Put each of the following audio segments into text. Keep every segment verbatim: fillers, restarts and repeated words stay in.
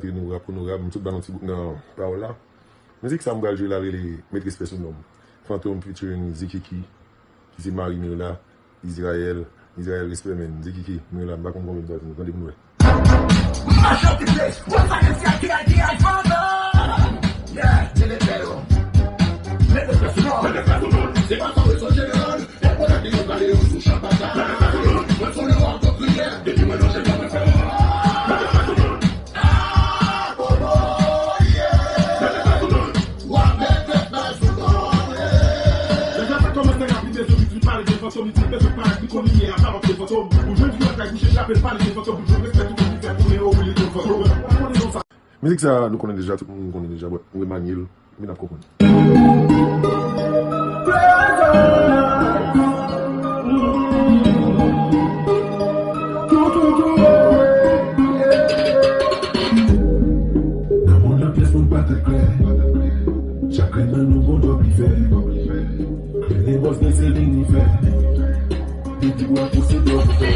Te onorab, onorab, m sot ba nou ti bout nan pawòl la. Mizik sa m pral jwe la rele Met Respè Sou Non m. Fantom featuring Zikiki, ki se mari Mirla, Israel. Israel, respè, man. Zikiki, Mirla, m pa konn konbyen m ta di nou. Tande pou nou wè. Mash up the place. Once again, C I T I T I Fantom. Yeah, Jelly Bello. Met Respè Sou Non m. Met Respè Sou Non m. Se pa sa w sou jeneral. Mizik sa, nou konnen deja, tout moun konnen deja, but nou remanye l. Epi n ap konprann. Nan mond lan pyès moun pa tèt klè. Chak grenn nan nou gon dòbi fè. Gen de bòs gen se linifè. Depi w ap pouse dòbi fè.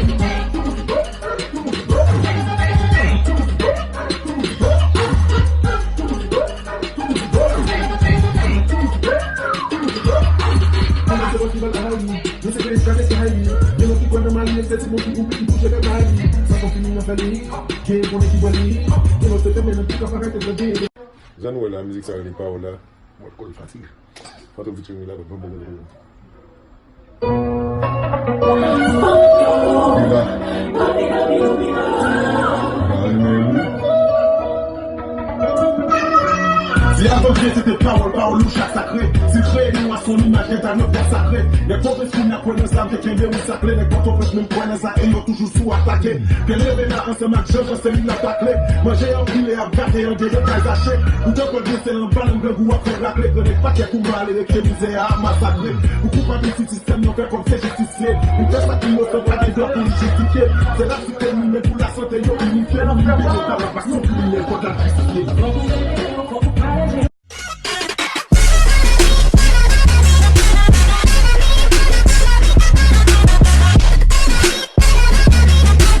Jan nou wè la, mizik sa rele Pawòl la. Mwen kòl fatige. Fantom featuring la, bon, bon, bon, bon. Di a Bondye se te pawòl, pawòl ou chak sakre. Si l kreye nou a son imaj, gen ta nan tèt sakre. Nèg Pòtoprens kounye a kwè nan sa, m te kenbe wi sakle. Nèg Pòtoprens menm kwè nan sa, e yo toujou sou atake. Te leve la ansanm ak Jean Jean, se li n ap takle. Manje anpile ap gate an de detay zache. Ou te pran de sèl anba nan grangou ap fè rakle. Granmèt pa kè kou malere ke mizè a masakre. Pou koupab sou sistèm nan fè kòm se jistisye. Ou fè sa ki inosan pa gen dwa pou li jistifye. Se la site nou men pou lasante yo inifye. Nou libere pa la pasyon kriminèl kòd la jistifye.